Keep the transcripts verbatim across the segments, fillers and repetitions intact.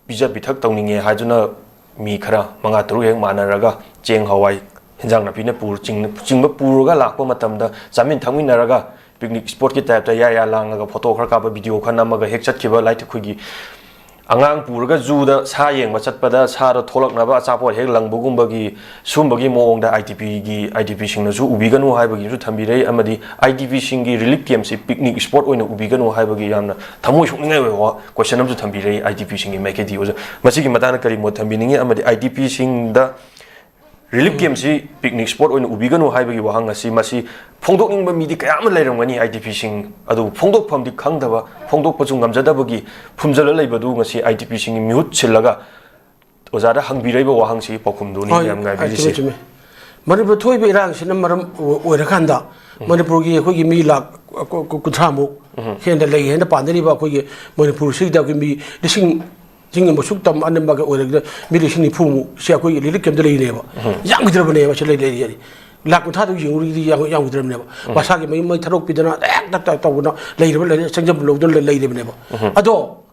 ꯄꯤꯖ ꯄꯤꯊꯛ ꯇꯧꯅꯤꯡꯉꯦ ꯍꯥꯏꯗꯨꯅ ꯃꯤ ꯈꯔ ꯃꯉꯥ ꯇꯔꯨꯛ ꯍꯦꯛ ꯃꯥꯟꯅꯔꯒ ꯆꯦꯡ, ꯍꯋꯥꯏ, ꯍꯦꯟꯖꯥꯡ ꯅꯥꯄꯤꯅ ꯄꯨꯔ-, ꯆꯤꯡ-, ꯆꯤꯡꯕ ꯄꯨꯔꯒ ꯂꯥꯛꯄ ꯃꯇꯝꯗ ꯆꯥꯃꯤꯟ ꯊꯛꯃꯤꯟꯅꯔꯒ picnic spotꯀꯤ typeꯇ ꯌꯥ ꯌꯥ ꯂꯥꯡꯉꯒ photo ꯈꯔ ꯀꯥꯞꯄ, video ꯈꯔ ꯅꯝꯃꯒ ꯍꯦꯛ ꯆꯠꯈꯤꯕ, ꯂꯥꯏꯛ ꯑꯩꯈꯣꯏꯒꯤ ꯑꯉꯥꯡ ꯄꯨꯔꯒ zooꯗ ꯁꯥ ꯌꯦꯡꯕ ꯆꯠꯄꯗ ꯁꯥꯗꯣ ꯊꯣꯛꯂꯛꯅꯕ ꯑꯆꯥꯄꯣꯠ ꯍꯦꯛ ꯂꯪꯕꯒꯨꯝꯕꯒꯤ ꯁꯨꯝꯕꯒꯤ ꯃꯑꯣꯡꯗ IDPꯒꯤ, IDPꯁꯤꯡꯅꯁꯨ ꯎꯕꯤꯒꯅꯨ ꯍꯥꯏꯕꯒꯤ ꯑꯃꯁꯨ ꯊꯝꯕꯤꯔꯛꯏ, ꯑꯃꯗꯤ IDPꯁꯤꯡꯒꯤ relief campꯁꯤ picnic spot ꯑꯣꯏꯅ ꯎꯕꯤꯒꯅꯨ ꯍꯥꯏꯕꯒꯤ ꯌꯥꯝꯅ ꯊꯃꯣꯏ ꯁꯣꯛꯅꯤꯡꯉꯥꯏ ꯑꯣꯏꯕ ꯋꯥ-, question ꯑꯃꯁꯨ ꯊꯝꯕꯤꯔꯛꯏ IDPꯁꯤꯡꯒꯤ ꯃꯥꯏꯀꯩꯗꯒꯤ꯫ ꯑꯣꯖꯥ, ꯃꯁꯤꯒꯤ ꯃꯇꯥꯡꯗ ꯀꯔꯤ ꯃꯣꯠ ꯊꯝꯕꯤꯅꯤꯡꯉꯤ? ꯑꯃꯗꯤ IDPꯁꯤꯡꯗ relief campꯁꯤ picnic spot ꯑꯣꯏꯅ ꯎꯕꯤꯒꯅꯨ ꯍꯥꯏꯕꯒꯤ ꯋꯥꯍꯪ ꯑꯁꯤ, ꯃꯁꯤ ꯐꯣꯡꯗꯣꯛꯅꯤꯡꯕ ꯃꯤꯗꯤ ꯀꯌꯥ ꯑꯃ ꯂꯩꯔꯝꯒꯅꯤ꯫ IDPꯁꯤꯡ ꯑꯗꯨ ꯐꯣꯡꯗꯣꯛꯐꯝꯗꯤ ꯈꯪꯗꯕ, ꯐꯣꯡꯗꯣꯛꯄꯁꯨ ꯉꯝꯖꯗꯕꯒꯤ ꯐꯨꯝꯖꯜꯂ ꯂꯩꯕꯗꯨ ꯉꯁꯤ IDPꯁꯤꯡꯒꯤ ꯃꯤꯍꯨꯠ ꯁꯤꯜꯂꯒ ꯑꯣꯖꯥꯗ ꯍꯪꯕꯤꯔꯛꯏꯕ ꯋꯥꯍꯪꯁꯤ ꯄꯥꯎꯈꯨꯝꯗꯨꯅꯤ ꯍꯣꯏ, ꯌꯥꯝ ꯉꯥꯏꯕꯤꯔꯤꯁꯦ꯫ ꯆꯨꯝꯃꯦ, ꯆꯨꯝꯃꯦ꯫ ꯃꯅꯤꯄꯨꯔ ꯊꯣꯛꯏꯕ ꯏꯔꯥꯡꯁꯤꯅ ꯃꯔꯝ ꯑꯣꯏꯔꯀꯥꯟꯗ ꯃꯅꯤꯄꯨꯔꯒꯤ ꯑꯩꯈꯣꯏꯒꯤ ꯃꯤ ꯂꯥꯈ ꯀꯨꯟꯊ꯭ꯔꯥꯃꯨꯛ ꯍꯦꯟꯅ ꯂꯩ ꯍꯥꯏꯅ ꯄꯥꯟꯅꯔꯤꯕ ꯑꯩꯈꯣꯏꯒꯤ ꯃꯅꯤꯄꯨꯔꯁꯤꯗ ꯑꯩꯈꯣꯏ ꯃꯤ ꯂꯤꯁꯤꯡ ꯂꯤꯁꯤꯡ ꯑꯃ ꯁꯨꯛ ꯇꯝ ꯑꯅꯝꯕꯒ ꯑꯣꯏꯔꯒ ꯃꯤ ꯂꯤꯁꯤꯡ ꯅꯤꯐꯨꯃꯨꯛꯁꯦ ꯑꯩꯈꯣꯏꯒꯤ relief campꯇ ꯂꯩꯔꯤꯅꯦꯕ꯫ ꯌꯥꯝꯈꯤꯗ꯭ꯔꯕꯅꯦꯕ ꯁꯤ ꯂꯩ-, ꯂꯩꯔꯤꯁꯦ꯫ ꯂꯥꯈ ꯀꯨꯟꯊ꯭ꯔꯥꯗꯨ ꯌꯦꯡꯉꯨꯔꯒꯗꯤ ꯌꯥꯝ-, ꯌꯥꯝꯈꯤꯗ꯭ꯔꯕꯅꯦꯕ꯫ ꯃꯁꯥꯒꯤ ꯃꯌꯨꯝ ꯃꯩ ꯊꯥꯗꯣꯛꯄꯤꯗꯅ ꯍꯦꯛꯇ ꯇꯧꯗꯅ ꯂꯩꯔꯕ, ꯂꯩꯔ-, ꯆꯪꯖꯟꯕ ꯂꯧꯗꯅ ꯂꯩ-, ꯂꯩꯔꯤꯕꯅꯦꯕ꯫ ꯑꯗꯣ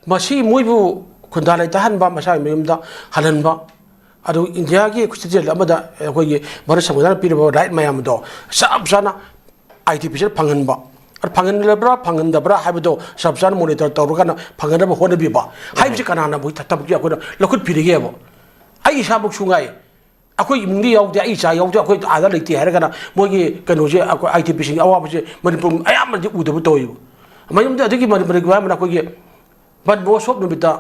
ꯃꯁꯤ ꯃꯣꯏꯕꯨ ꯈꯨꯟꯗꯥ ꯂꯩꯇꯥꯍꯟꯕ, ꯃꯁꯥꯒꯤ ꯃꯌꯨꯝꯗ ꯍꯜꯍꯟꯕ, ꯑꯗꯨ ꯏꯟꯗꯤꯌꯥꯒꯤ state ꯑꯃꯗ ꯑꯩꯈꯣꯏꯒꯤ ꯚꯥꯔꯠ ꯁꯪꯕꯤꯙꯥꯟꯅ ꯄꯤꯔꯤꯕ right ꯃꯌꯥꯝꯗꯣ ꯆꯞ ꯆꯥꯅ IDPꯁꯤꯗ ꯐꯪꯍꯟꯕ, ꯑꯗꯨ ꯐꯪꯍꯜꯂꯕ꯭ꯔꯥ ꯐꯪꯍꯟꯗꯕ꯭ꯔꯥ ꯍꯥꯏꯕꯗꯣ ꯆꯞ ꯆꯥꯅ monitor ꯇꯧꯔꯀꯥꯟꯗ ꯐꯪꯍꯟꯅꯕ ꯍꯣꯠꯅꯕꯤꯕ ꯍꯥꯏꯕꯁꯤ ꯀꯅꯥꯅ ꯃꯣꯏ ꯊꯕꯛꯁꯦ ꯑꯩꯈꯣꯏꯅ ꯂꯧꯈꯠꯄꯤꯔꯤꯒꯦꯕ? ꯑꯩ ꯏꯁꯥꯃꯛꯁꯨ ꯉꯥꯏ, ꯑꯩꯈꯣꯏ ꯏꯃꯨꯡꯗꯤ ꯌꯥꯎꯗꯦ, ꯑꯩ ꯏꯆꯥ ꯌꯥꯎꯗꯦ, ꯑꯩꯈꯣꯏ ꯑꯥꯗ ꯂꯩꯇꯦ ꯍꯥꯏꯔꯒꯅ ꯃꯣꯏꯒꯤ ꯀꯩꯅꯣꯁꯦ, ꯑꯩꯈꯣꯏ IDPꯁꯤꯡꯒꯤ ꯑꯋꯥꯕꯁꯦ ꯃꯅꯤꯄꯨꯔ ꯑꯌꯥꯝꯕꯗꯤ ꯎꯗꯕ ꯇꯧꯋꯦꯕ꯫ ꯃꯌꯨꯝꯗ ꯑꯗꯨꯒꯤ ꯃꯅꯤꯄꯨꯔꯒꯤ ꯍꯥꯏꯔꯕꯅ ꯑꯩꯈꯣꯏꯒꯤ ꯚꯟ ꯕꯣꯁꯣꯞ ꯅꯨꯃꯤꯠꯇ,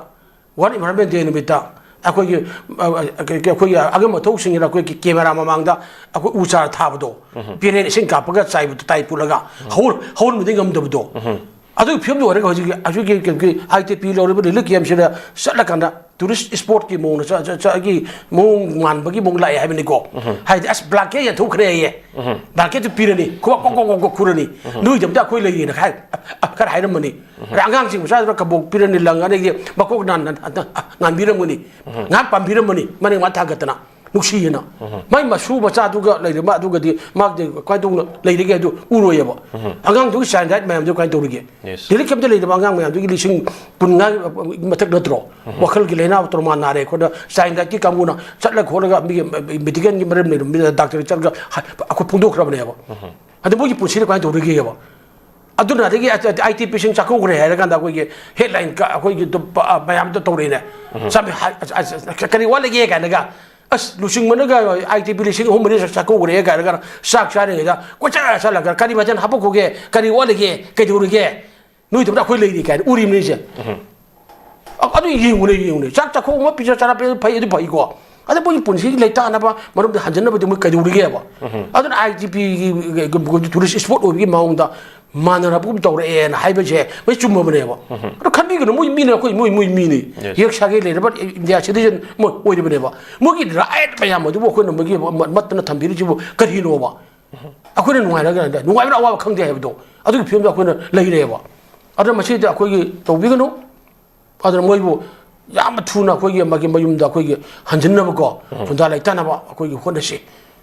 World Environment Day ꯅꯨꯃꯤꯠꯇ ꯑꯩꯈꯣꯏꯒꯤ, ꯑ, ꯑ, ꯑꯩꯈꯣꯏꯒꯤ ꯑꯉꯝ ꯑꯊꯧꯁꯤꯡꯁꯤꯅ ꯑꯩꯈꯣꯏꯒꯤ camera ꯃꯃꯥꯡꯗ ꯑꯩꯈꯣꯏ ꯎ ꯆꯥꯔ ꯊꯥꯕꯗꯣ, ꯄꯦꯔꯦꯟ ꯏꯁꯤꯡ ꯀꯥꯞꯄꯒ ꯆꯥꯏꯕꯗꯣ, ꯇꯥꯏ ꯄꯨꯜꯂꯒ ꯍꯧ-, ꯍꯧꯍꯟꯕꯗꯤ ꯉꯝꯗꯕꯗꯣ꯫ ꯑꯗꯨꯒꯤ ꯐꯤꯕꯝꯗ ꯑꯣꯏꯔꯒ ꯍꯧꯖꯤꯛꯀꯤ, ꯍꯧꯖꯤꯛꯀꯤ, ꯀꯩꯅꯣꯒꯤ IDP ꯂꯧꯔꯤꯕ relief campꯁꯤꯗ ꯆꯠꯂꯀꯥꯟꯗ tourist spotꯀꯤ ꯃꯑꯣꯡꯗ ꯆ-, ꯆ-, ꯆ-, ꯒꯤ ꯃꯑꯣꯡ ꯃꯥꯟꯕꯒꯤ ꯃꯑꯣꯡ ꯂꯥꯛꯑꯦ ꯍꯥꯏꯕꯅꯤꯀꯣ꯫ ꯍꯥꯏꯗꯤ, "ꯑꯁ, blanket ꯌꯦꯟꯊꯣꯛꯈ꯭ꯔꯦ" ꯍꯥꯏꯌꯦ꯫ Blanketꯇꯨ ꯄꯤꯔꯅꯤ, ꯈꯨꯕꯥꯛ ꯀꯣꯛ ꯀꯣꯛ ꯀꯣꯛ ꯀꯣꯛ ꯈꯨꯔꯅꯤ꯫ "ꯅꯣꯏꯗꯃꯛꯇ ꯑꯩꯈꯣꯏ ꯂꯩꯔꯤꯅ" ꯈꯔ, ꯈꯔ ꯍꯥꯏꯔꯝꯃꯅꯤ꯫ ꯑꯗ ꯑꯉꯥꯡꯁꯤꯡ ꯃꯆꯥꯗꯨꯅ ꯀꯕꯣꯛ ꯄꯤꯔꯅꯤ, ꯂꯪ ꯑꯅꯤꯒꯤ ꯃꯀꯣꯛ ꯅꯥꯟ-, ꯅꯥꯟ-, ꯅꯥꯟꯕꯤꯔꯝꯒꯅꯤ꯫ ꯉꯥꯏꯍꯥꯛ ꯄꯥꯝꯕꯤꯔꯝꯃꯅꯤ, ꯃꯅꯤꯡ ꯃꯥ ꯊꯥꯡꯒꯠꯇꯅ꯫ ꯅꯨꯡꯁꯤꯌꯦꯅ꯫ ꯃꯥꯏ ꯃꯁꯨ ꯃꯆꯥꯗꯨꯒ ꯂꯩꯔꯤꯕ ꯑꯗꯨꯒꯗꯤ ꯃꯥꯒꯗꯤ ꯀꯃꯥꯏꯅ ꯇꯧꯅ ꯂꯩꯔꯤꯒꯦ ꯍꯥꯏꯗꯨ ꯎꯔꯣꯏꯌꯦꯕ꯫ ꯑꯉꯥꯡꯗꯨꯒꯤ ꯆꯥꯏꯜ ꯔꯥꯏꯠ ꯃꯌꯥꯝꯗꯨ ꯀꯃꯥꯏꯅ ꯇꯧꯔꯤꯒꯦ? Yes. ꯂꯥꯏꯔꯤꯛ ꯀꯩꯝꯇ ꯂꯩꯇꯕ ꯑꯉꯥꯡ ꯃꯌꯥꯝꯗꯨꯒꯤ ꯂꯤꯁꯤꯡ ꯀꯨꯟ ꯃꯊꯛ ꯅꯠꯇ꯭ꯔꯣ? ꯋꯥꯈꯜꯒꯤ ꯂꯥꯏꯅꯥ ꯇ꯭ꯔꯣꯃꯥ ꯅꯥꯔꯦ ꯑꯩꯈꯣꯏꯅ ꯆꯥꯏꯜ ꯔꯥꯏꯠꯀꯤ ꯀꯥꯡꯕꯨꯅ ꯆꯠꯂ ꯈꯣꯠꯂꯒ ꯃꯤꯒꯤ ꯃꯦꯗꯤꯀꯦꯜꯒꯤ ꯃꯔꯝ ꯂꯩꯔꯝꯃꯤꯅ ꯗꯥꯛꯇꯔ ꯆꯠꯂꯒ ꯑꯩꯈꯣꯏ ꯐꯣꯡꯗꯣꯛꯈ꯭ꯔꯕꯅꯦꯕ꯫ ꯑꯗ ꯃꯣꯏꯒꯤ ꯄꯨꯟꯁꯤꯗ ꯀꯃꯥꯏꯅ ꯇꯧꯔꯤꯒꯦꯕ? ꯑꯗꯨꯅ ꯑꯗꯒꯤ ꯑꯥꯏ ꯇꯤ ꯄꯤꯁꯤꯡ ꯆꯥꯛꯀꯧꯈ꯭ꯔꯦ ꯍꯥꯏꯔ ꯀꯥꯟꯗ ꯑꯩꯈꯣꯏꯒꯤ ꯍꯦꯗꯂꯥꯏꯟ ꯑꯩꯈꯣꯏꯒꯤ ꯃꯌꯥꯝꯗ ꯇꯧꯔꯛꯏꯅꯦ꯫ ꯁꯝ ꯍꯥꯏ- ꯑꯁ- ꯑꯁ- ꯑꯁ- ꯀꯔꯤ ꯋꯥꯠꯂꯤꯒꯦ ꯀꯥꯏꯅꯒ, ꯑꯁ ꯂꯨꯆꯤꯡꯕꯅꯒ ꯑꯥꯏ ꯇꯤ ꯄꯤ ꯂꯤꯁꯤꯡ ꯑꯍꯨꯝ ꯃꯔꯤ ꯆꯥꯛꯀꯧꯈ꯭ꯔꯦ ꯀꯥꯏꯅꯒ ꯆꯥꯛ ꯆꯥꯔꯤꯉꯩꯗ ꯀꯣꯏꯆꯠ ꯆꯠꯂꯒ ꯀꯔꯤ ꯃꯊꯦꯜ ꯍꯥꯄꯛꯈꯣꯒꯦ, ꯀꯔꯤ ꯋꯥꯠꯂꯤꯒꯦ, ꯀꯩꯗꯧꯔꯤꯒꯦ, ꯅꯣꯏꯗꯧꯅ ꯑꯩꯈꯣꯏ ꯂꯩꯔꯤ ꯀꯥꯏꯅ ꯎꯔꯤꯕꯅꯤꯁꯦ꯫ ꯑ- ꯑꯗꯨ ꯌꯦꯡꯉꯨꯅꯦ, ꯌꯦꯡꯉꯨꯅꯦ, ꯆꯥꯛ ꯆꯥꯛꯈꯣꯝ ꯑꯃ ꯄꯤꯖ ꯆꯔꯥ ꯄꯤꯖ ꯐꯩ, ꯑꯗꯨ ꯐꯩꯀꯣ꯫ ꯑꯗ ꯃꯣꯏꯒꯤ ꯄꯨꯟꯁꯤꯒꯤ ꯂꯩꯇꯥꯅꯕ ꯃꯔꯝꯗ ꯍꯟꯖꯟꯅꯕꯗꯤ ꯃꯣꯏ ꯀꯩꯗꯧꯔꯤꯒꯦꯕ? ꯑꯗꯨꯅ ꯑꯥꯏ ꯇꯤ ꯄꯤꯒꯤ ꯇꯨꯔꯤꯁ ꯏꯁꯄꯣꯠ ꯑꯣꯏꯕꯒꯤ ꯃꯑꯣꯡꯗ ꯃꯥꯟꯅꯔꯕꯒꯨꯝ ꯇꯧꯔꯛꯑꯦꯅ ꯍꯥꯏꯕꯁꯦ ꯃꯣꯏ ꯆꯨꯝꯃꯕꯅꯦꯕ꯫ ꯑꯗꯣ ꯈꯟꯕꯤꯒꯅꯨ, ꯃꯣꯏ ꯃꯤꯅ ꯑꯩꯈꯣꯏ ꯃꯣꯏ ꯃꯣꯏ ꯃꯤꯅꯤ꯫ Yes. ꯌꯦꯛ ꯁꯥꯒꯦ ꯂꯩꯔꯕ ꯏꯟꯗꯤꯌꯥ ꯁꯤꯇꯤꯖꯟ ꯃꯣꯏ ꯑꯣꯏꯔꯤꯕꯅꯦꯕ꯫ ꯃꯣꯏꯒꯤ ꯔꯥꯏꯠ ꯃꯌꯥꯝ ꯑꯗꯨꯕꯨ ꯑꯩꯈꯣꯏꯅ ꯃꯣꯏꯒꯤ ꯃ- ꯃꯠꯇꯅ ꯊꯝꯕꯤꯔꯤꯁꯤꯕꯨ ꯀꯔꯤꯅꯣꯕ? ꯑꯩꯈꯣꯏꯅ ꯅꯨꯡꯉꯥꯏꯔꯒ ꯅꯨꯡꯉꯥꯏꯕꯅ ꯑꯋꯥꯕ ꯈꯪꯗꯦ ꯍꯥꯏꯕꯗꯣ ꯑꯗꯨꯒꯤ ꯐꯤꯕꯝꯗ ꯑꯩꯈꯣꯏꯅ ꯂꯩꯔꯦꯕ꯫ ꯑꯗꯨꯅ ꯃꯁꯤꯗ ꯑꯩꯈꯣꯏꯒꯤ ꯇꯧꯕꯤꯒꯅꯨ꯫ ꯑꯗꯨꯅ ꯃꯣꯏꯕꯨ ꯌꯥꯝꯅ ꯊꯨꯅ ꯑꯩꯈꯣꯏꯒꯤ ꯃꯥꯒꯤ ꯃꯌꯨꯝꯗ ꯑꯩꯈꯣꯏꯒꯤ ꯍꯟꯖꯤꯟꯅꯕꯀꯣ, ꯈꯨꯟꯗꯥ ꯂꯩꯇꯥꯅꯕ ꯑꯩꯈꯣꯏꯒꯤ ꯍꯣꯠꯅꯁꯤ꯫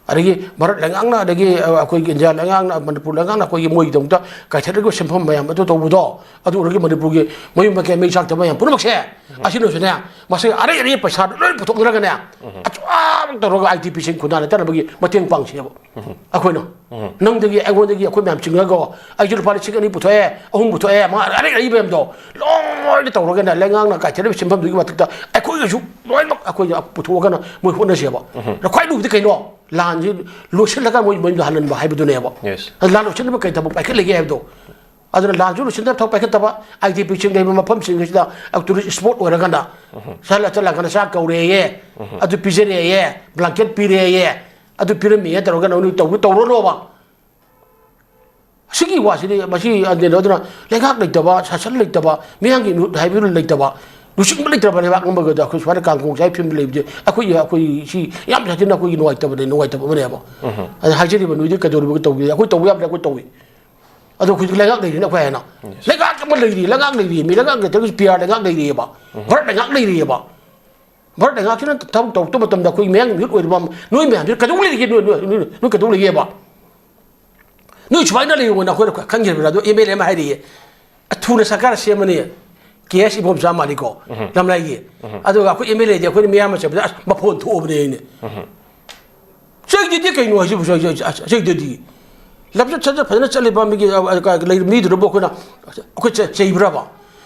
ꯑꯗꯒꯤ ꯚꯥꯔꯠ ꯂꯩꯉꯥꯛꯅ, ꯑꯗꯒꯤ ꯑꯩꯈꯣꯏꯒꯤ ꯏꯟꯗꯤꯌꯥ ꯂꯩꯉꯥꯛꯅ, ꯃꯅꯤꯄꯨꯔ ꯂꯩꯉꯥꯛꯅ ꯑꯩꯈꯣꯏꯒꯤ ꯃꯣꯏꯒꯤꯗꯃꯛꯇ ꯀꯥꯏꯊꯔꯛꯂꯤꯕ ꯁꯦꯟꯐꯝ ꯃꯌꯥꯝ ꯑꯗꯨ ꯇꯧꯕꯗꯣ, ꯑꯗꯨ ꯑꯣꯏꯔꯒ ꯃꯅꯤꯄꯨꯔꯒꯤ ꯃꯌꯨꯝ ꯃꯀꯩ ꯃꯩ ꯆꯥꯛꯇꯕ ꯃꯌꯥꯝ ꯄꯨꯝꯅꯃꯛꯁꯦ, ꯑꯁꯤꯅꯁꯨꯅꯦ, ꯃꯁꯤ ꯑꯔꯩ ꯑꯔꯩ ꯄꯩꯁꯥꯗꯣ ꯂꯣꯏ ꯄꯨꯊꯣꯛꯅꯔꯒꯅꯦ, ꯑꯆꯧꯕ ꯇꯧꯔꯒ ꯑꯥꯏ ꯇꯤ ꯄꯤꯁꯤꯡ ꯈꯨꯟꯗꯥ ꯂꯩꯇꯥꯅꯕꯒꯤ ꯃꯇꯦꯡ ꯄꯥꯡꯁꯦꯕ꯫ ꯑꯩꯈꯣꯏꯅ, ꯅꯪꯗꯒꯤ ꯑꯩꯉꯣꯟꯗꯒꯤ ꯑꯩꯈꯣꯏ ꯃꯌꯥꯝ ꯆꯤꯡꯉꯒ, ꯑꯩꯁꯨ ꯂꯨꯄꯥ ꯂꯤꯁꯤꯡ ꯑꯅꯤ ꯄꯨꯊꯣꯛꯑꯦ, ꯑꯍꯨꯝ ꯄꯨꯊꯣꯛꯑꯦ, ꯃꯉꯥ, ꯑꯔꯩ ꯑꯔꯩꯕ ꯃꯌꯥꯝꯗꯣ ꯂꯣꯏꯅ ꯇꯧꯔꯒꯅꯦ, ꯂꯩꯉꯥꯛꯅ ꯀꯥꯏꯊꯔꯛꯏꯕ ꯁꯦꯟꯐꯝꯗꯨꯒꯤ ꯃꯊꯛꯇ ꯑꯩꯈꯣꯏꯒꯁꯨ ꯂꯣꯏꯅꯃꯛ ꯑꯩꯈꯣꯏꯅ ꯄꯨꯊꯣꯛꯑꯒꯅ ꯃꯣꯏ ꯍꯣꯠꯅꯁꯦꯕ꯫ ꯑꯗ ꯈ꯭ꯋꯥꯏ ꯂꯨꯕꯗꯤ ꯀꯩꯅꯣ? ꯂꯥꯟꯁꯤ ꯂꯣꯏꯁꯤꯜꯂꯒ ꯃꯣꯏ ꯃꯌꯨꯝꯗ ꯍꯜꯍꯟꯕ ꯍꯥꯏꯕꯗꯨꯅꯦꯕ꯫ Yes. ꯑꯗ ꯂꯥꯟ ꯂꯣꯏꯁꯤꯟꯅꯕ ꯀꯩ ꯊꯕꯛ ꯄꯥꯏꯈꯠꯂꯤꯒꯦ ꯍꯥꯏꯕꯗꯣ, ꯑꯗꯨꯅ ꯂꯥꯟꯁꯨ ꯂꯣꯏꯁꯤꯟꯗꯕ ꯊꯕꯛ ꯄꯥꯏꯈꯠꯇꯕ, ꯑꯥꯏ ꯇꯤ ꯄꯤꯁꯤꯡ ꯂꯩꯕ ꯃꯐꯝꯁꯤꯡ ꯑꯁꯤꯗ ꯇꯨꯔꯤꯁ ꯏꯁꯄꯣꯠ ꯑꯣꯏꯔꯒꯅ ꯆꯠꯂ ꯆꯠꯂꯒꯅ ꯆꯥꯛ ꯀꯧꯔꯦꯌꯦ, ꯑꯗꯨ ꯄꯤꯖꯔꯦꯌꯦ, ꯕ꯭ꯂꯥꯡꯀꯦꯠ ꯄꯤꯔꯦꯌꯦ, ꯑꯗꯨ ꯄꯤꯔꯝꯃꯦꯌꯦ ꯇꯧꯔꯒꯅ ꯅꯣꯏ ꯇꯧꯕ ꯇꯧꯔꯅꯣꯕ꯫ ꯁꯤꯒꯤ ꯋꯥꯁꯤꯗꯤ ꯃꯁꯤ ꯑꯗꯨꯅ ꯑꯗꯨꯅ ꯂꯩꯉꯥꯛ ꯂꯩꯇꯕ, ꯁꯥꯁꯟ ꯂꯩꯇꯕ, ꯃꯤꯌꯥꯝꯒꯤ ꯃꯤꯍꯨꯠ ꯍꯥꯏꯕꯗꯨ ꯂꯩꯇꯕ, ꯂꯨꯆꯤꯡꯕ ꯂꯩꯇ꯭ꯔꯕ ꯂꯩꯕꯥꯛ ꯑꯃꯒꯗ ꯑꯩꯈꯣꯏ ꯁꯨꯃꯥꯏꯅ ꯀꯥꯡꯈꯣꯡ ꯆꯥꯏ ꯐꯤꯕꯝꯗ ꯂꯩꯕꯗꯤ ꯑꯩꯈꯣꯏꯒꯤ, ꯑꯩꯈꯣꯏ ꯁꯤ ꯌꯥꯝ ꯁꯥꯊꯤꯅ ꯑꯩꯈꯣꯏꯒꯤ ꯅꯨꯡꯉꯥꯏꯇꯕꯅꯦ, ꯅꯨꯡꯉꯥꯏꯇꯕ ꯑꯃꯅꯦꯕ꯫ ꯑꯗ ꯍꯥꯏꯖꯔꯤꯕ ꯅꯣꯏꯗꯤ ꯀꯩꯗꯧꯔꯤꯕꯒꯦ ꯇꯧꯒꯦ? ꯑꯩꯈꯣꯏ ꯇꯧꯕ ꯌꯥꯕꯗꯤ ꯑꯩꯈꯣꯏ ꯇꯧꯏ꯫ ꯑꯗꯣ ꯑꯩꯈꯣꯏꯗꯤ ꯂꯩꯉꯥꯛ ꯂꯩꯔꯤꯅ ꯑꯩꯈꯣꯏ ꯍꯥꯏꯅ ꯂꯩꯉꯥꯛ ꯑꯃ ꯂꯩꯔꯤ, ꯂꯩꯉꯥꯛ ꯂꯩꯔꯤ, ꯃꯤ ꯂꯩꯉꯥꯛ ꯂꯩꯇ꯭ꯔꯒꯁꯨ ꯄꯤ ꯑꯥꯔ ꯂꯩꯉꯥꯛ ꯂꯩꯔꯤꯑꯕ, ꯚꯥꯔꯠ ꯂꯩꯉꯥꯛ ꯂꯩꯔꯤꯑꯕ꯫ ꯚꯥꯔꯠ ꯂꯩꯉꯥꯛꯁꯤꯅ ꯊꯕꯛ ꯇꯧꯔꯛꯄ ꯃꯇꯝꯗ ꯑꯩꯈꯣꯏ ꯃꯌꯥꯡꯒꯤ ꯃꯤꯍꯨꯠ ꯑꯣꯏꯔꯤꯕ ꯅꯣꯏ ꯃꯌꯥꯝꯁꯤꯅ ꯀꯩꯗꯧ ꯂꯩꯔꯤꯒꯦ? ꯅꯣꯏ, ꯅꯣꯏ, ꯅꯣꯏ, ꯅꯣꯏ ꯀꯩꯗꯧ ꯂꯩꯒꯦꯕ? ꯅꯣꯏ ꯁꯨꯃꯥꯏꯅ ꯂꯩꯌꯣꯅ ꯑꯩꯈꯣꯏꯅ ꯈꯟꯈ꯭ꯔꯕꯅꯤꯅ, ꯑꯗꯣ ꯑꯦꯝ ꯑꯦꯜ ꯑꯦ ꯑꯃ ꯍꯥꯏꯔꯛꯑꯦ, "ꯊꯨꯅ ꯁꯔꯀꯥꯔ ꯁꯦꯝꯃꯅꯤ"꯫ ꯀꯦ ꯑꯦꯁ ꯏꯕꯣꯝꯆꯥ ꯃꯥꯜꯂꯤꯀꯣ, ꯂꯝꯂꯥꯏꯒꯤ꯫ ꯑꯗꯨꯒ ꯑꯩꯈꯣꯏ ꯑꯦꯝ ꯑꯦꯜ ꯑꯦꯗꯤ ꯑꯩꯈꯣꯏꯅ ꯃꯤꯌꯥꯝ ꯑꯃ ꯆꯠꯄꯗ ꯑꯁ ꯃꯐꯣꯟ ꯊꯣꯛꯑꯕꯅꯦ ꯑꯩꯅ꯫ ꯆꯩꯗꯨꯗꯤ ꯀꯩꯅꯣ ꯍꯥꯏꯁꯤꯕꯨ? ꯆꯩ-, ꯆꯩ-, ꯆꯩ-, ꯆꯩꯗꯨꯗꯤ ꯂꯝꯆꯠ ꯁꯥꯖꯠ ꯐꯖꯅ ꯆꯠꯂꯤꯕ ꯃꯤꯒꯤ, ꯑ, ꯑ, ꯂꯩꯔꯤꯕ ꯃꯤꯗꯨꯅꯕꯨ ꯑꯩꯈꯣꯏꯅ, ꯑꯩꯈꯣꯏ ꯆ-, ꯆꯩꯕ꯭ꯔꯕ?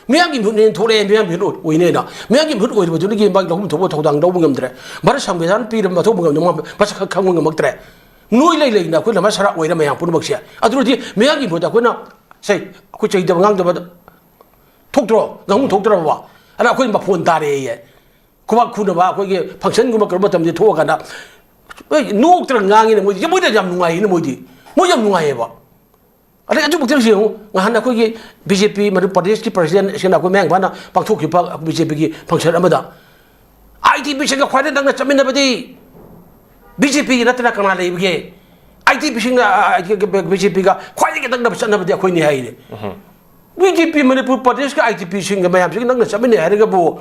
ꯃꯤꯌꯥꯝꯒꯤ ꯃꯤꯍꯨꯠꯅꯦꯅ ꯊꯣꯛꯂꯛꯑꯦ, ꯃꯤꯌꯥꯝꯒꯤ ꯃꯤꯍꯨꯠ ꯑꯣꯏꯅꯦꯅ꯫ ꯃꯤꯌꯥꯝꯒꯤ ꯃꯤꯍꯨꯠ ꯑꯣꯏꯔꯤꯕꯗꯨꯅꯒꯤ ꯃꯥꯒꯤ ꯂꯧꯐꯝ ꯊꯣꯛꯄ ꯊꯧꯗꯥꯡ ꯂꯧꯕ ꯉꯝꯗ꯭ꯔꯦ꯫ ꯚꯥꯔꯠ ꯁꯪꯕꯤꯙꯥꯟ ꯄꯤꯔꯕ ꯃꯊꯧ ꯉꯝꯗ꯭ꯔꯦ, ꯃꯥ ꯃꯁꯛ ꯈꯪ-, ꯈꯪꯕ ꯉꯝꯃꯛꯇ꯭ꯔꯦ꯫ ꯅꯣꯏ ꯂꯩ ꯂꯩꯅ ꯑꯩꯈꯣꯏ ꯂꯝꯕꯥ ꯁꯔꯥ ꯑꯣꯏꯔ ꯃꯌꯥꯝ ꯄꯨꯝꯅꯃꯛꯁꯦ꯫ ꯑꯗꯨꯅꯗꯤ ꯃꯤꯌꯥꯝꯒꯤ ꯃꯤꯍꯨꯠꯇ ꯑꯩꯈꯣꯏꯅ, ꯁꯦ, ꯑꯩꯈꯣꯏ ꯆꯩꯗꯕ ꯉꯥꯡꯗꯕ ꯊꯣꯛꯇ꯭ꯔꯣ? ꯉꯥꯡꯐꯝ ꯊꯣꯛꯇ꯭ꯔꯕ? ꯑꯗ ꯑꯩꯈꯣꯏ ꯃꯐꯣꯟ ꯇꯥꯔꯦꯌꯦ꯫ ꯈꯨꯕꯥꯛ ꯈꯨꯅꯕ ꯑꯩꯈꯣꯏꯒꯤ functionꯒꯨꯝꯕ ꯀꯔꯝꯕ ꯃꯇꯝꯗ ꯊꯣꯛꯑꯀꯥꯟꯗ, ꯑꯦ, ꯅꯣꯛꯇꯅ ꯉꯥꯡꯉꯤꯅꯦ ꯃꯣꯏꯗꯤ꯫ ꯃꯣꯏꯗ ꯌꯥꯝ ꯅꯨꯡꯉꯥꯏꯌꯦꯅꯦ ꯃꯣꯏꯗꯤ꯫ ꯃꯣꯏ ꯌꯥꯝ ꯅꯨꯡꯉꯥꯏꯌꯦꯕ꯫ ꯑꯗꯩ ꯑꯗꯨꯃꯛꯇ ꯌꯦꯡꯉꯨ, ꯉꯍꯥꯟ ꯑꯩꯈꯣꯏꯒꯤ ꯕꯤ ꯖꯦ ꯄꯤ ꯃꯅꯤꯄꯨꯔ ꯄ꯭ꯔꯗꯦꯁꯀꯤ presidentꯁꯤꯅ ꯑꯩꯈꯣꯏ ꯃꯌꯥꯡ ꯏꯝꯐꯥꯜꯅ ꯄꯥꯡꯊꯣꯛꯈꯤꯕ ꯕꯤ ꯖꯦ ꯄꯤꯒꯤ function ꯑꯃꯗ ꯑꯥꯏ ꯇꯤ ꯕꯤꯁꯤꯡꯒ ꯈ꯭ꯋꯥꯏꯗꯒꯤ ꯅꯛꯅ ꯆꯠꯃꯤꯟꯅꯕꯗꯤ ꯕꯤ ꯖꯦ ꯄꯤꯒꯤ ꯅꯠꯇꯅ ꯀꯅꯥ ꯂꯩꯕꯒꯦ? ꯑꯥꯏ ꯇꯤ ꯕꯤꯁꯤꯡꯅ, ꯑ, ꯑ, ꯕꯤ ꯖꯦ ꯄꯤꯒ ꯈ꯭ꯋꯥꯏꯗꯒꯤ ꯅꯛꯅꯕ ꯆꯠꯅꯕꯗꯤ ꯑꯩꯈꯣꯏꯅꯤ ꯍꯥꯏꯔꯦ꯫ ꯕꯤ ꯖꯦ ꯄꯤ ꯃꯅꯤꯄꯨꯔ ꯄ꯭ꯔꯗꯦꯁꯀ ꯑꯥꯏ ꯇꯤ ꯕꯤꯁꯤꯡꯒ ꯃꯌꯥꯝꯁꯤꯒ ꯅꯛꯅ ꯆꯠꯃꯤꯟꯅꯩ ꯍꯥꯏꯔꯒꯕꯨ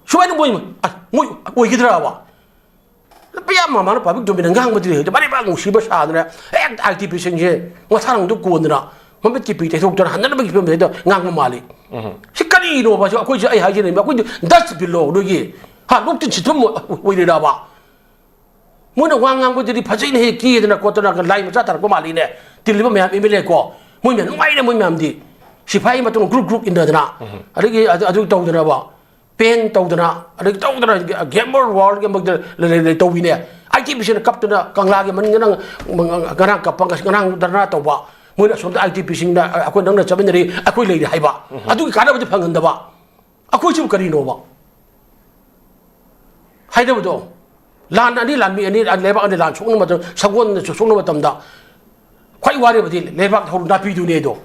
ꯁꯨꯃꯥꯏꯅ ꯃꯣꯏ, ꯑ, ꯃꯣꯏ ꯑꯣꯏꯒꯗ꯭ꯔꯕ? ꯅꯨꯄꯤ ꯑꯃ ꯃꯥꯅ public domainꯗ ꯉꯥꯡꯕꯗꯤ ꯂꯩ, ꯃꯔꯩ ꯃꯔꯥꯡ ꯅꯨꯡꯁꯤꯕ ꯁꯥꯗꯅ ꯍꯦꯛ ꯑꯥꯏ ꯇꯤ ꯕꯤꯁꯤꯡꯁꯦ ꯃꯊꯥꯔꯪꯗ ꯀꯣꯟꯗꯅ ꯃꯃꯤꯠꯀꯤ ꯄꯤ ꯇꯩꯊꯣꯛꯇꯅ ꯍꯟꯅꯅꯕꯒꯤ ꯐꯤꯕꯝꯁꯤꯗ ꯉꯥꯡꯕ ꯃꯥꯜꯂꯤ꯫ ꯁꯤ ꯀꯔꯤꯅꯣꯕ? ꯁꯤ ꯑꯩꯈꯣꯏꯁꯦ, ꯑꯩ ꯍꯥꯏꯖꯅꯤꯡꯕ, ꯑꯩꯈꯣꯏꯗꯤ dustbinꯂꯣ ꯅꯣꯏꯒꯤ? ꯍꯥ, ꯂꯣꯛꯇꯤꯟ ꯁꯤꯠꯐꯝ ꯑꯣꯏꯔꯤꯔꯕ? ꯃꯣꯏꯅ ꯋꯥ ꯉꯥꯡꯕꯗꯨꯗꯤ ꯐꯖꯩꯅ ꯍꯦꯛ ꯀꯦꯗꯅ ꯈꯣꯠꯇꯅ ꯂꯥꯏ ꯃꯆꯥ ꯇꯥꯔꯛꯄ ꯃꯥꯜꯂꯤꯅꯦ꯫ ꯇꯤꯜꯂꯤꯕ ꯃꯌꯥꯝ ꯑꯦꯝ ꯑꯦꯜ ꯑꯦ ꯀꯣ, ꯃꯣꯏ ꯃꯌꯥꯝ ꯅꯨꯡꯉꯥꯏꯅꯦ꯫ ꯃꯣꯏ ꯃꯌꯥꯝꯗꯤ ꯁꯤꯐꯥꯏ ꯃꯇꯨꯡ group group ꯏꯟꯅꯗꯅ, ꯑꯗꯒꯤ ꯑꯗꯨ, ꯑꯗꯨ ꯇꯧꯗꯅꯕ, ꯄꯦꯟ ꯇꯧꯗꯅ, ꯑꯗꯒꯤ ꯇꯧꯗꯅ, ꯒꯦꯝꯕꯔ ꯋꯥꯔꯜꯒꯤ ꯃꯛꯇ ꯂꯩ-, ꯂꯩ-, ꯂꯩ-, ꯇꯧꯕꯤꯅꯦ꯫ ꯑꯥꯏ ꯇꯤ ꯕꯤꯁꯤꯅ ꯀꯞꯇꯅ ꯀꯪꯂꯥꯒꯤ ꯃꯅꯤꯡꯗ ꯅꯪ ꯉꯔꯥꯡ ꯀꯞꯄ, ꯉꯁꯤ, ꯉꯔꯥꯡ ꯙꯔꯅꯥ ꯇꯧꯕ, ꯃꯣꯏꯅ ꯑꯁꯣꯝꯗ ꯑꯥꯏ ꯇꯤ ꯕꯤꯁꯤꯡꯅ ꯑꯩꯈꯣꯏ ꯅꯪꯅ ꯆꯠꯃꯤꯟꯅꯔꯤ, ꯑꯩꯈꯣꯏ ꯂꯩꯔꯤ ꯍꯥꯏꯕ꯫ ꯑꯗꯨꯒꯤ ꯀꯥꯟꯅꯕꯗꯤ ꯐꯪꯍꯟꯗꯕ꯫ ꯑꯩꯈꯣꯏꯁꯤꯕꯨ ꯀꯔꯤꯅꯣꯕ? ꯍꯥꯏꯅꯕꯗꯣ, ꯂꯥꯟ ꯑꯅꯤ, ꯂꯥꯟꯃꯤ ꯑꯅꯤ, ꯂꯩꯕꯥꯛ ꯑꯅꯤ ꯂꯥꯟ ꯁꯣꯛꯅꯕ ꯃꯇꯝ, ꯁꯒꯣꯜꯅ ꯁꯣꯛꯅꯕ ꯃꯇꯝꯗ ꯈ꯭ꯋꯥꯏ ꯋꯥꯔꯤꯕꯗꯤ ꯂꯩꯕꯥꯛ ꯍꯧꯔ ꯅꯥꯄꯤꯗꯨꯅꯦ ꯑꯗꯣ꯫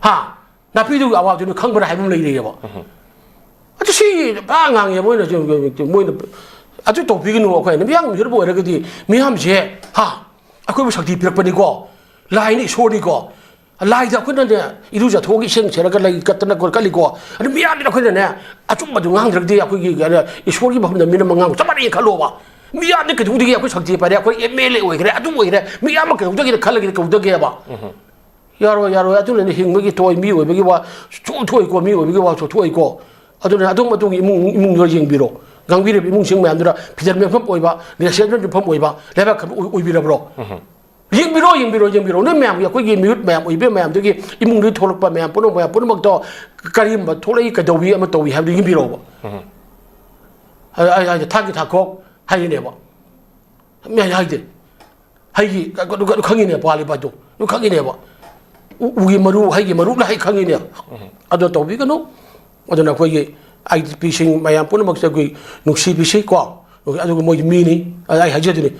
ꯍꯥ? ꯅꯥꯄꯤꯗꯨꯒꯤ ꯑꯋꯥꯕꯗꯨꯅ ꯈꯪꯕ꯭ꯔꯥ ꯍꯥꯏꯕ ꯑꯃ ꯂꯩꯔꯤꯑꯕ꯫ ꯑꯗꯨ ꯁꯤ ꯄꯥ ꯉꯥꯡꯉꯦ ꯃꯣꯏꯅ, ꯃꯣꯏꯅ ꯑꯗꯨ ꯇꯧꯕꯤꯒꯅꯨ꯫ ꯑꯩꯈꯣꯏꯅ ꯃꯤꯌꯥꯝ ꯃꯤꯍꯨꯠ ꯑꯣꯏꯔꯒꯗꯤ ꯃꯤꯌꯥꯝꯁꯦ, ꯍꯥ, ꯑꯩꯈꯣꯏꯕꯨ ꯁꯛꯇꯤ ꯄꯤꯔꯛꯄꯅꯤꯀꯣ, ꯂꯥꯏꯅꯤ, ꯏꯁꯣꯔꯅꯤꯀꯣ, ꯂꯥꯏꯗ ꯑꯩꯈꯣꯏꯅꯅꯦ ꯏꯔꯨꯖꯊꯣꯛꯑꯒ ꯏꯁꯤꯡ ꯁꯦꯠꯂꯒ ꯂꯩ ꯀꯠꯇꯅ ꯀꯠꯂꯤꯀꯣ꯫ ꯑꯗꯨ ꯃꯤꯌꯥꯝꯗꯨꯅ ꯑꯩꯈꯣꯏꯅꯅꯦ ꯑꯆꯨꯝꯕꯗꯨ ꯉꯥꯡꯗ꯭ꯔꯒꯗꯤ ꯑꯩꯈꯣꯏꯒꯤ ꯀꯩꯅꯣ ꯏꯁꯣꯔꯒꯤ ꯃꯐꯝꯗ ꯃꯤꯅ ꯃꯉꯥꯡ ꯆꯞ ꯃꯥꯟꯅꯩ ꯈꯜꯂꯣꯕ꯫ ꯃꯤꯌꯥꯝꯗꯤ ꯀꯩꯗꯧꯗꯒꯦ? ꯑꯩꯈꯣꯏ ꯁꯛꯇꯤ ꯄꯥꯏꯔꯦ, ꯑꯩꯈꯣꯏ ꯑꯦꯝ ꯑꯦꯜ ꯑꯦ ꯑꯣꯏꯈ꯭ꯔꯦ, ꯑꯗꯨ ꯑꯣꯏꯈ꯭ꯔꯦ, ꯃꯤꯌꯥꯝ ꯑꯃ ꯀꯩꯗꯧꯗꯒꯦꯅ ꯈꯜꯂꯒꯗꯤ ꯀꯩꯗꯧꯗꯒꯦꯕ? ꯌꯥꯔꯣꯏ, ꯌꯥꯔꯣꯏ꯫ ꯑꯗꯨꯅꯅꯦ ꯍꯤꯡꯕꯒꯤ ꯊꯣꯛꯏ, ꯃꯤ ꯑꯣꯏꯕꯒꯤ ꯋꯥ ꯊꯣꯛ-, ꯊꯣꯛꯏꯀꯣ, ꯃꯤ ꯑꯣꯏꯕꯒꯤ ꯋꯥꯁꯨ ꯊꯣꯛꯏꯀꯣ꯫ ꯑꯗꯨꯅ ꯑꯗꯨꯝ ꯑꯗꯨꯒꯤ ꯏꯃꯨꯡ, ꯏꯃꯨꯡꯗꯨꯗ ꯌꯦꯡꯕꯤꯔꯣ꯫ ꯉꯥꯡꯕꯤꯔꯤꯕ ꯏꯃꯨꯡꯁꯤꯡ ꯃꯌꯥꯝꯗꯨꯗ ꯐꯤꯖꯟ ꯃꯦꯟꯐꯝ ꯑꯣꯏꯕ, ꯔꯦꯁꯇ꯭ꯔꯨꯔꯦꯟ ꯃꯦꯟꯐꯝ ꯑꯣꯏꯕ ꯂꯩꯕꯥꯛ ꯈꯔ ꯑꯣꯏ-, ꯑꯣꯏꯕꯤꯔꯕ꯭ꯔꯣ? ꯌꯦꯡꯕꯤꯔꯣ, ꯌꯦꯡꯕꯤꯔꯣ, ꯌꯦꯡꯕꯤꯔꯣ꯫ ꯅꯣꯏ ꯃꯌꯥꯝꯒꯤ, ꯑꯩꯈꯣꯏꯒꯤ ꯃꯤꯍꯨꯠ ꯃꯌꯥꯝ ꯑꯣꯏꯕ ꯃꯌꯥꯝꯗꯨꯒꯤ ꯏꯃꯨꯡꯗꯒꯤ ꯊꯣꯛꯂꯛꯄ ꯃꯌꯥꯝ ꯄꯨꯝꯅꯃꯛ, ꯃꯌꯥꯝ ꯄꯨꯝꯅꯃꯛꯇꯣ ꯀꯔꯤꯒꯨꯝꯕ ꯊꯣꯛꯂꯛꯏ, ꯀꯩꯗꯧꯏ, ꯑꯃ ꯇꯧꯏ ꯍꯥꯏꯕꯗꯨ ꯌꯦꯡꯕꯤꯔꯣꯕ꯫ ꯑ-, ꯑ-, ꯑ-, ꯊꯥꯛꯀꯤ ꯊꯥꯛꯈꯣꯛ ꯍꯥꯏꯔꯤꯅꯦꯕ꯫ ꯃꯤ ꯍꯥꯏ-, ꯍꯥꯏꯗꯦ꯫ ꯍꯩꯒꯤ ꯀ-, ꯀ-, ꯀ-, ꯈꯪꯉꯤꯅꯦ, ꯄꯥꯜꯂꯤꯕ ꯍꯥꯏꯗꯣ꯫ ꯑꯗꯨ ꯈꯪꯉꯤꯅꯦꯕ꯫ ꯎ-, ꯎꯒꯤ ꯃꯔꯨ, ꯍꯩꯒꯤ ꯃꯔꯨ ꯂꯣꯏ ꯍꯩ ꯈꯪꯉꯤꯅꯦ꯫ ꯑꯗꯣ ꯇꯧꯕꯤꯒꯅꯨ꯫ ꯑꯗꯨꯅ ꯑꯩꯈꯣꯏꯒꯤ ꯑꯥꯏ ꯗꯤ ꯄꯤꯁꯤꯡ ꯃꯌꯥꯝ ꯄꯨꯝꯅꯃꯛꯁꯦ ꯑꯩꯈꯣꯏ ꯅꯨꯡꯁꯤꯕꯤꯁꯤ ꯀꯣ꯫ ꯑꯗꯨꯒ ꯃꯣꯏꯒꯤ ꯃꯤꯅꯤ꯫ ꯑꯗ ꯑꯩ ꯍꯥꯏꯖꯗꯣꯏꯅꯤ,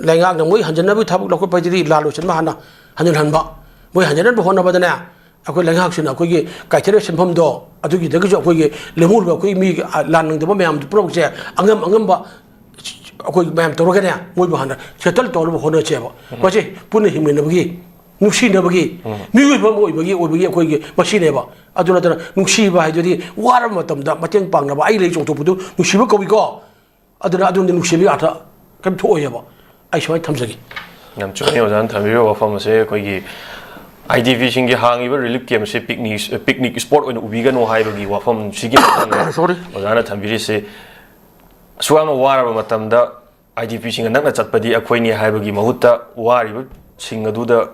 ꯂꯩꯉꯥꯛꯅ ꯃꯣꯏ ꯍꯟꯖꯟꯅꯕꯒꯤ ꯊꯕꯛ ꯂꯧꯈꯠꯄ ꯍꯥꯏꯗꯨꯗꯤ ꯂꯥꯜ ꯂꯣꯏꯁꯟꯕ ꯍꯥꯟꯅ ꯍꯟꯖꯟꯍꯟꯕ꯫ ꯃꯣꯏ ꯍꯟꯖꯟꯍꯟꯕ ꯍꯣꯠꯅꯕꯗꯅꯦ, ꯑꯩꯈꯣꯏ ꯂꯩꯉꯥꯛꯁꯤꯅ ꯑꯩꯈꯣꯏꯒꯤ ꯀꯥꯏꯊꯔ ꯁꯦꯟꯐꯝꯗꯣ ꯑꯗꯨꯒꯤꯗꯒꯤꯁꯨ ꯑꯩꯈꯣꯏꯒꯤ ꯂꯦꯝꯍꯧꯔꯤꯕ ꯑꯩꯈꯣꯏ ꯃꯤ, ꯑ, ꯂꯥꯟ ꯅꯪꯗꯕ ꯃꯌꯥꯝꯗꯨ ꯄꯨꯝꯅꯃꯛꯁꯦ ꯑꯉꯝ ꯑꯉꯝꯕ ꯑꯩꯈꯣꯏ ꯃꯌꯥꯝ ꯇꯧꯔꯒꯅꯦ, ꯃꯣꯏꯕꯨ ꯍꯥꯟꯅ ꯁꯦꯇꯜ ꯇꯧꯅꯕ ꯍꯣꯠꯅꯁꯦꯕ꯫ ꯃꯁꯤ ꯄꯨꯟꯅ ꯍꯤꯡꯃꯤꯟꯅꯕꯒꯤ, ꯅꯨꯡꯁꯤꯅꯕꯒꯤ, ꯃꯤꯑꯣꯏꯕ ꯑꯃ ꯑꯣꯏꯕꯒꯤ, ꯑꯣꯏꯕꯒꯤ ꯑꯩꯈꯣꯏꯒꯤ ꯃꯁꯤꯅꯦꯕ꯫ ꯑꯗꯨ ꯅꯠꯇꯅ ꯅꯨꯡꯁꯤꯕ ꯍꯥꯏꯗꯨꯗꯤ ꯋꯥꯔꯕ ꯃꯇꯝꯗ ꯃꯇꯦꯡ ꯄꯥꯡꯅꯕ, ꯑꯩ ꯂꯩ ꯆꯣꯡꯊꯣꯛꯄꯗꯨ ꯅꯨꯡꯁꯤꯕ ꯀꯧꯏꯀꯣ꯫ ꯑꯗꯨꯅ ꯑꯗꯨꯗꯤ ꯅꯨꯡꯁꯤꯕꯒꯤ ꯑꯥꯔꯊ ꯀꯔꯤꯝ ꯊꯣꯛꯑꯣꯏꯑꯕ꯫ ꯑꯩ ꯁꯨꯃꯥꯏꯅ ꯊꯝꯖꯒꯦ꯫ ꯌꯥꯝ ꯆꯨꯝꯃꯤ ꯑꯣꯖꯥꯅ ꯊꯝꯕꯤꯔꯤꯕ ꯋꯥꯐꯝ ꯑꯁꯦ꯫ ꯑꯩꯈꯣꯏꯒꯤ ꯑꯥꯏ ꯗꯤ ꯄꯤꯁꯤꯡꯒꯤ ꯍꯥꯡꯉꯤꯕ ꯔꯤꯂꯤꯐ ꯀꯦꯝꯁꯦ ꯄꯤꯛꯅꯤꯛ, ꯄꯤꯛꯅꯤꯛ ꯁ꯭ꯄꯣꯠ ꯑꯣꯏꯅ ꯎꯕꯤꯒꯅꯨ ꯍꯥꯏꯕꯒꯤ ꯋꯥꯐꯝꯁꯤꯒꯤ ꯃꯇꯥꯡꯗ Sorry. ꯑꯣꯖꯥꯅ ꯊꯝꯕꯤꯔꯤꯁꯦ꯫ ꯑꯁꯨꯛ ꯌꯥꯝꯅ ꯋꯥꯔꯕ ꯃꯇꯝꯗ ꯑꯥꯏ ꯗꯤ ꯄꯤꯁꯤꯡꯒ ꯅꯛꯅ ꯆꯠꯄꯗꯤ ꯑꯩꯈꯣꯏꯅꯤ ꯍꯥꯏꯕꯒꯤ ꯃꯍꯨꯠꯇ, ꯋꯥꯔꯤꯕꯁꯤꯡ ꯑꯗꯨꯗ